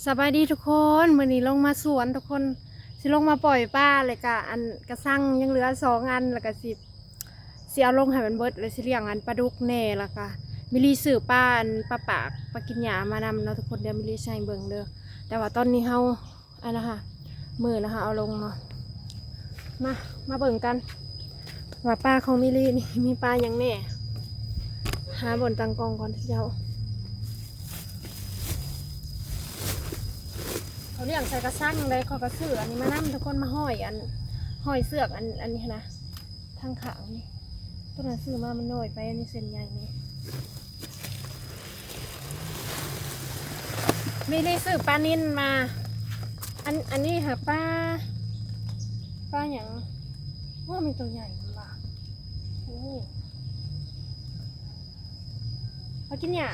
ສະບາຍດີທຸກຄົນ ມື້ນີ້ລົງມາສວນທຸກຄົນ ຊິລົງມາປ່ອຍປາ ແລ້ວກະອັນກະຊັງຍັງເຫຼືອສອງອັນ ແລ້ວກະຊິ ຊິເອົາລົງໃຫ້ມັນເບິດ ແລ້ວຊິລ້ຽງອັນປາດຸກແດ່ ແລ້ວກະມິລີຊື້ປາອັນປາປາກ ປາກິນຫຍ້າມານຳເນາະທຸກຄົນ ດຽວມິລີຊິໃຫ້ເບິ່ງເດີ ແຕ່ວ່າຕອນນີ້ເຮົາ ອັນນະຫະ ມື້ນະຫະ ເອົາລົງເນາະ ມາ ມາເບິ່ງກັນ ວ່າປາຂອງມິລີນີ້ມີປາຫຍັງແດ່ ຫາບ່ອນຕັ້ງກ້ອງກ່ອນເຈົ້າ ເຂົາລ້ຽງໃສ່ກະຊັງໄດ໋ ເຂົາກະຊື້ອັນນີ້ມານຳທຸກຄົນ ມາຫ້ອຍອັນ ຫ້ອຍເຊືອກອັນ ອັນນີ້ຫັ້ນນະ ທາງຂ້າງນີ້ ໂຕນັ້ນຊື້ມາມັນນ້ອຍໄປ ອັນນີ້ເສັ້ນໃຫຍ່ນີ້ ມີໄດ້ຊື້ປານິນມາ ອັນ ອັນນີ້ຫາປາ ປາຫຍັງ? ໂອ້ ມີໂຕໃຫຍ່ນຳວ່າ ໂອ້ ປາກິນຫຍ້າ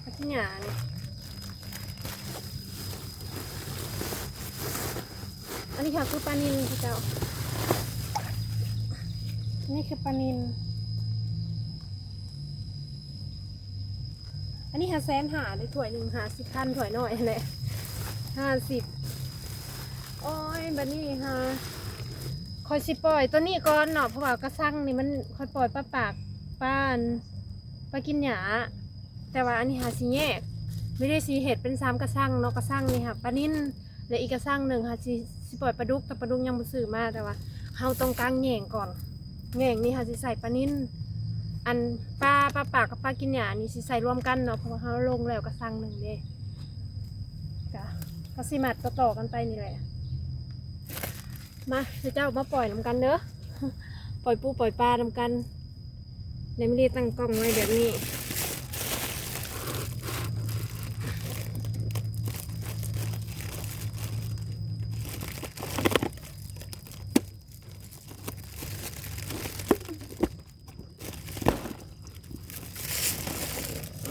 ປາກິນຫຍ້ານີ້ ອັນນີ້ຫາຄືປານິນເຈົ້າ ນີ້ຄືປານິນ ອັນນີ້ຫາແສນຫ້າເດ້ ຖ້ວຍໜຶ່ງຫ້າສິບພັນ ຖ້ວຍນ້ອຍຫັ້ນແຫຼະ ຫ້າສິບ ໂອ້ຍ ບາດນີ້ຫາ ຂ້ອຍຊິປ່ອຍໂຕນີ້ກ່ອນເນາະ ເພາະວ່າກະຊັງນີ້ມັນ ຂ້ອຍປ່ອຍປາປາກ ປາອັນ ປາກິນຫຍ້າ ແຕ່ວ່າອັນນີ້ຫາຊິແຍກ ມີໄດ້ຊິເຮັດເປັນສາມກະຊັງເນາະ ກະຊັງນີ້ຫາປານິນ ແລະອີກກະຊັງໜຶ່ງຫາຊິ ຊິປ່ອຍປາດຸກ ແຕ່ປາດຸກຍັງບໍ່ຊື້ມາ ແຕ່ວ່າເຮົາຕ້ອງກາງແຍງກ່ອນ ແຍງນີ້ຫາຊິໃສ່ປານິນ ອັນປາ ປາປາກກັບປາກິນຫຍ້ານີ້ຊິໃສ່ລວມກັນເນາະ ເພາະວ່າເຮົາລົງແລ້ວກະຊັງໜຶ່ງເດ້ ກະ ກະຊິມັດຕໍ່ໆກັນໄປນີ້ແຫຼະ ມາ ເຈົ້າມາປ່ອຍນຳກັນເດີ ປ່ອຍປູປ່ອຍປານຳກັນ ແລ້ວມິລີຕັ້ງກ້ອງໄວ້ແບບນີ້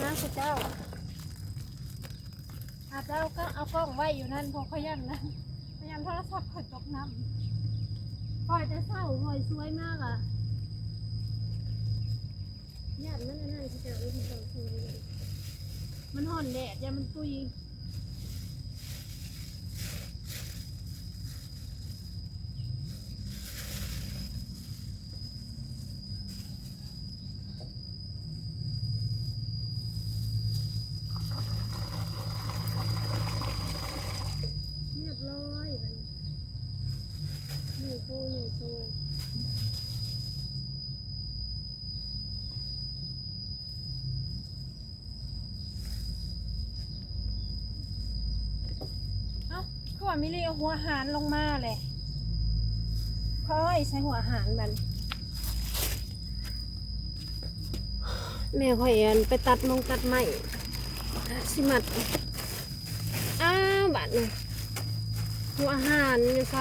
ມາເຈົ້າ ອາດເອົາກ້ອງໄວ້ຢູ່ນັ້ນ ເພາະຂ້ອຍຢ້ານນັ້ນ ຂ້ອຍຢ້ານໂທລະສັບຂ້ອຍຕົກນ້ຳ ປ່ອຍແຕ່ເຊົ້າ ປ່ອຍສວຍມາກະ ຢ້ານມັນອັນນັ້ນ ເຂົາເຈົ້າເອີ້ນເຂົາສວຍ ມັນຮ້ອນແດດ ຢ້ານມັນຕຸຍ ຮຽບຮ້ອຍ ໃຫຍ່ໂຕ ໃຫຍ່ໂຕ. ເອົ້າ ຄືວ່າມິລີເອົາຫົວຫານລົງມາແຫຼະ ຂ້ອຍໃສ່ຫົວຫານບັດນີ້ ແມ່ຂ້ອຍອັນໄປຕັດມົງຕັດໄມ້ ຊິມັດ ອ້າວ ບາດນີ້ ຫົວຫານຢູ່ໃສ?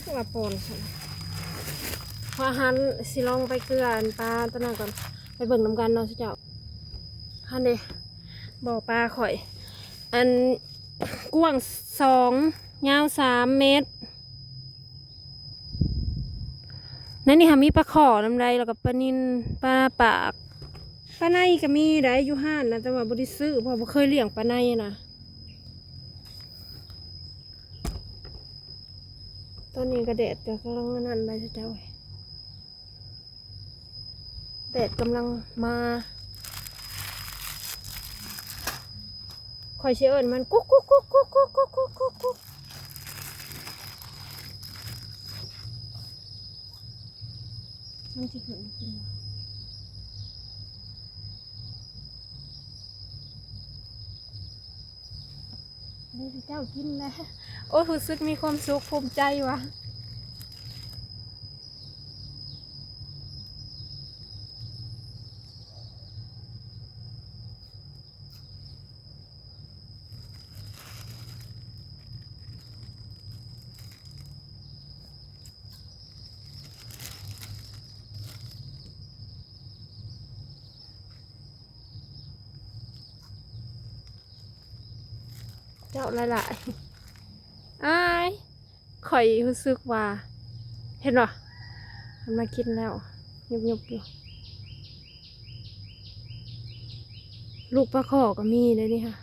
ຄືວ່າປ່ອນຊັ້ນ ວ່າຫັ້ນ ຊິລອງໄປເກືອອັນປາຕົວນັ້ນກ່ອນ ໄປເບິ່ງນຳກັນເນາະເຈົ້າ. ຫັ້ນເດ້ ບໍ່ປາຂ້ອຍ ອັນກວ້າງສອງ ຍາວສາມເມັດ ໃນນີ້ຫາມີປາຂໍ້ນຳໃດ ແລ້ວກໍປານິນ ປາປາກ ປາໄນກໍມີໄດ໋ ຢູ່ຮ້ານນະ ແຕ່ວ່າບໍ່ໄດ້ຊື້ ເພາະບໍ່ເຄີຍລ້ຽງປາໄນນະ. ຕອນນີ້ກະແດດກະກຳລັງອັນນັ້ນໄດ໋ເຈົ້າ ແດດກຳລັງມາ ຂ້ອຍຊິເອີ້ນມັນ ກຸກ ກຸກ ກຸກ ກຸກ ກຸກ ກຸກ ກຸກ ມັນຊິຂຶ້ນມາກິນບໍ່? ນີ້ເຈົ້າກິນແລ້ວ ໂອ້ຍ ຮູ້ສຶກມີຄວາມສຸກພູມໃຈວ່າ. ເຈົ້າຫຼາຍໆ ອ້າຍ ຂ້ອຍຮູ້ສຶກວ່າ ເຫັນບໍ່? ມັນມາກິນແລ້ວ ຍຸບໆຢູ່. ລູກປາຄໍ່ກໍມີເດ້ນີ້ຫະ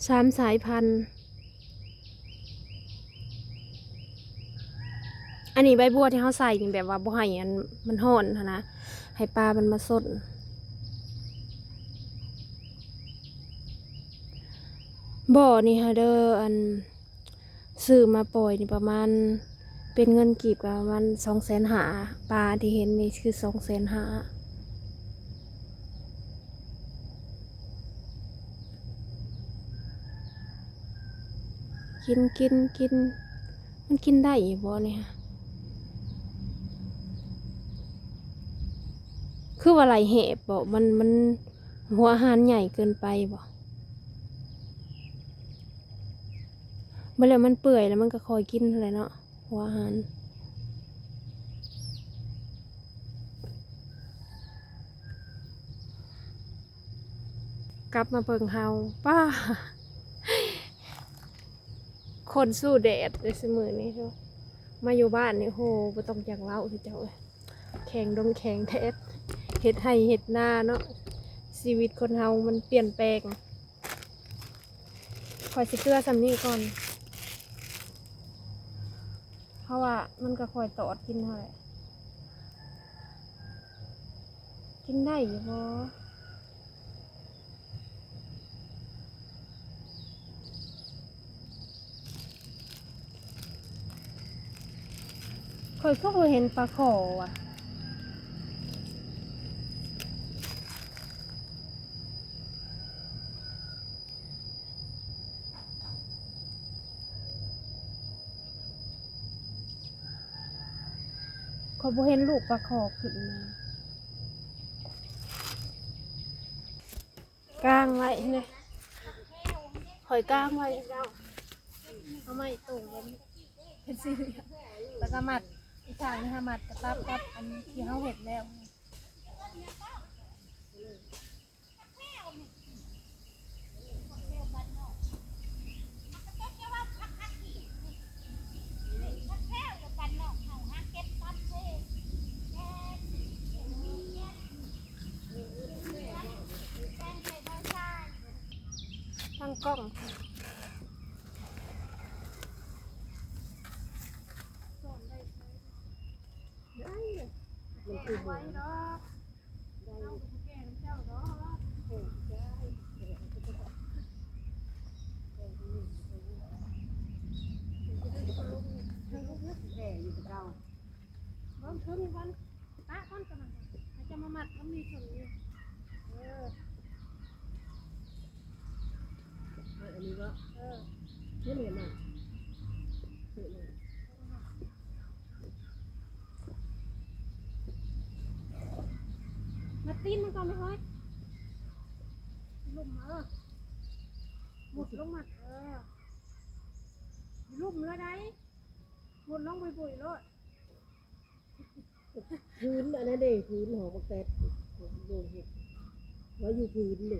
ສາມສາຍພັນ. ອັນນີ້ໃບບົວທີ່ເຮົາໃສ່ນີ້ ແບບວ່າບໍ່ໃຫ້ອັນມັນຮ້ອນຫັ້ນນະ ໃຫ້ປາມັນມາຊົນ. ບໍ່ນີ້ຫະເດີ ອັນ ຊື້ມາປ່ອຍນີ້ປະມານ ເປັນເງິນກີບກໍປະມານສອງແສນຫ້າ ປາທີ່ເຫັນນີ້ຄືສອງແສນຫ້າ. ກິນ ກິນ ກິນ ມັນກິນໄດ້ຢູ່ບໍ່ນີ້ຫະ? ຄືວ່າໄລ່ແຫບບໍ່? ມັນ ມັນຫົວອາຫານໃຫຍ່ເກີນໄປບໍ່? ເບິ່ງແລ້ວມັນເປື່ອຍແລ້ວມັນກໍຄ່ອຍກິນຫັ້ນແຫຼະເນາະ ຫົວອາຫານ. ກັບມາເບິ່ງເຮົາ ປ້າ ຄົນສູ້ແດດເດ້ຊຸມື້ນີ້. ມາຢູ່ບ້ານນີ້ ໂອ້ໂຫ ບໍ່ຕ້ອງຢາກເວົ້າເດີເຈົ້າເອີຍ ແຂງດົງແຂງແດດ ເຮັດໄຮ່ເຮັດນາເນາະ ຊີວິດຄົນເຮົາມັນປ່ຽນແປງ. ຂ້ອຍຊິເກືອສ່ຳນີ້ກ່ອນ ເພາະວ່າມັນກໍຄ່ອຍຕອດກິນຫັ້ນແຫຼະ. ກິນໄດ້ຢູ່ບໍ່? ຂ້ອຍຄືບໍ່ເຫັນປາຄໍ່ຫວະ. ຂ້ອຍບໍ່ເຫັນລູກປາຄໍ່ຂຶ້ນມາ. ກາງໄວ້ເດ້ ຂ້ອຍກາງໄວ້ ເອົາໄມ້ຕົງໄວ້ເປັນສີ່ຫຼ່ຽມ ແລ້ວກໍມັດ ອີກຂ້າງໜຶ່ງຫາມັດກະຕັບກັບອັນທີ່ເຮົາເຮັດແລ້ວ. ຕັ້ງກ້ອງ ໄດ້ ມັນຄື ໄວດອກ ເຮົາກໍບໍ່ແກ່ນຳເຈົ້າດອກ. ແກ່ຢູ່ຄືເກົ່າ ເບິ່ງເຖິງກ່ອນ ປະກ່ອນ ກຳລັງ ໃຫ້ເຈົ້າມາມັດ ມັນມີເຖິງຢູ່. ເອີ ມັດອັນນີ້ບໍ່? ເອີ ເຫັນແລ້ວມັດ ເຫັນແລ້ວ. ມັດຕີນມັນກ່ອນແມ່ເຮີ້ຍ ລຸ່ມ ເອີ ມຸດລົງມັດ ເອີ ລຸ່ມແລ້ວໃດ ມຸດລົງບຸຍໆໂລດ. ພື້ນອັນນັ້ນເດ້ ພື້ນຫໍບັກແຕດ ໂດນເຮັດ ວ່າຢູ່ພື້ນເດ້.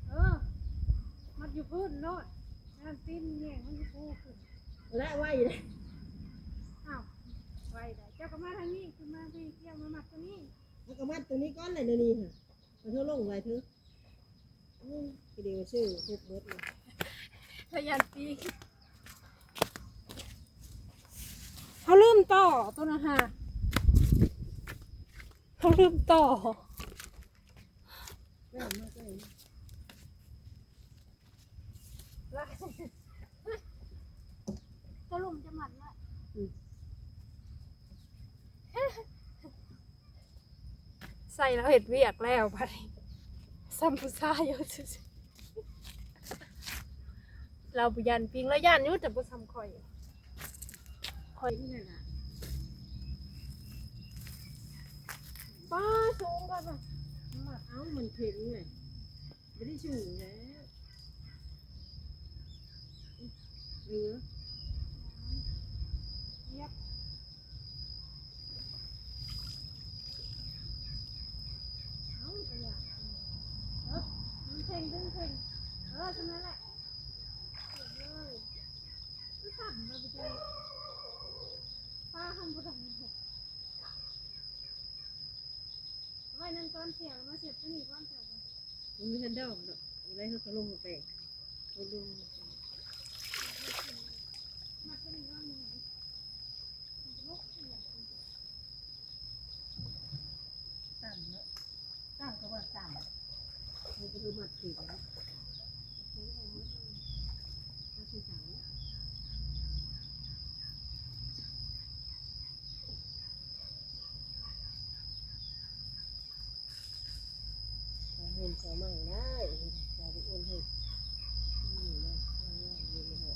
ເອີ ມັດຢູ່ພື້ນໂລດ ອັນນັ້ນຕີນແຍງມັນຢູ່ພູພຸ້ນ ແລະໄວເດ້. ອ້າວ ໄວໄດ໋ ເຈົ້າກໍມາທາງນີ້ ຂຶ້ນມາພີ້ ເຈົ້າມາມັດຕົວນີ້ ເຮົາກໍມັດຕົວນີ້ກ່ອນແຫຼະ ແນວນີ້ຫະ ເຮົາລົງໄວ້ເທີ. ອືມ ວິດີໂອຊື່ຄົບເບິດເລີຍ ພະຍານປີ ເຮົາລືມຕໍ່ຕົວນັ້ນຫາ ເຮົາລືມຕໍ່ ຕົວລຸ່ມຈະມັດລະ ອືມ. ໃສ່ລາວເຮັດວຽກແລ້ວ ບາດນີ້ສ່ຳຜູ້ຊາຍຢູ່ຊື່ໆ ລາວບໍ່ຢ້ານປິງ ລາວຢ້ານຢູ່ ແຕ່ບໍ່ສ່ຳຂ້ອຍ ຂ້ອຍນີ້ນະ ປ້າ ສູງກ່ອນ ເອົ້າ ມັນເຫັນແຫຼະ. ບໍ່ໄດ້ສູງແລ້ວ ເຫຼືອ ຮຽບ ເອົາ ກະຢາກ ເອີ ດຶງເຄັ່ງ ດຶງເຄັ່ງ ເອີ ສ່ຳນັ້ນແຫຼະ ເອີ ຄືສັ່ນ ບໍ່ໄດ້ ປ້າຫັ້ນບໍ່ໄດ້. ນັ້ນກ່ອນ ເສຍແລ້ວມາເສຍບຕົວນີ້ກ່ອນ ເຈົ້າ ມັນມີທັນດອກດອກ ໄດ້ເຮົາກໍລົງມາແປງ ເຮົາລົງມາແປງ ມັດຕົວນີ້ກ່ອນ ຕ່ຳເນາະ ຕ່ຳກໍວ່າຕ່ຳ ມັນກໍຄືມັດຖືກເນາະ ມັດຖືກ ເງິນເຂົາມາໃຫ້ໄດ້ ເຂົາເປັນຄົນເຮັດ ນີ້ນະ ງາມໆ ນີ້ນະ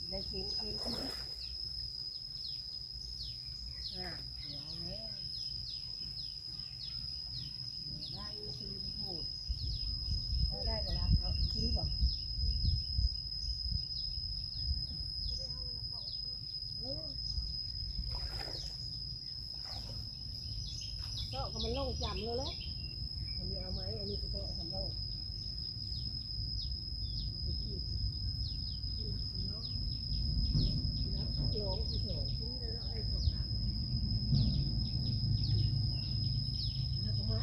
ໄດ້ເຄງ ເຄງ ອ່າ ເອົາແລ້ວ ໄດ້ຄືນໂພດ ໄດ້ບໍ່ລະ ເອົາຄືນບໍ່? ເອີ. ເຈາະກໍມັນລົງຈຳເລີຍແຫຼະ ອັນນີ້ເອົາໄມ້ ອັນນີ້ໄປເຈາະສຳໂລງ ລອງທີ່ສອງ ທີ່ນີ້ແລ້ວເນາະ ໄດ້ສອງອັນ ແລ້ວກໍມາ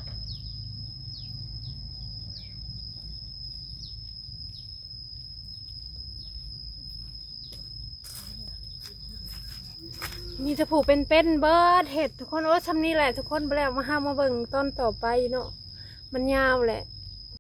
ມີແຕ່ຜູ້ເປັນໆ ເບິດເຮັດທຸກຄົນ. ໂອ້ ຊ່ຳນີ້ແຫຼະທຸກຄົນ ບໍ່ແລ້ວມາ ເຮົາມາເບິ່ງຕອນຕໍ່ໄປເນາະ ມັນຍາວແຫຼະ.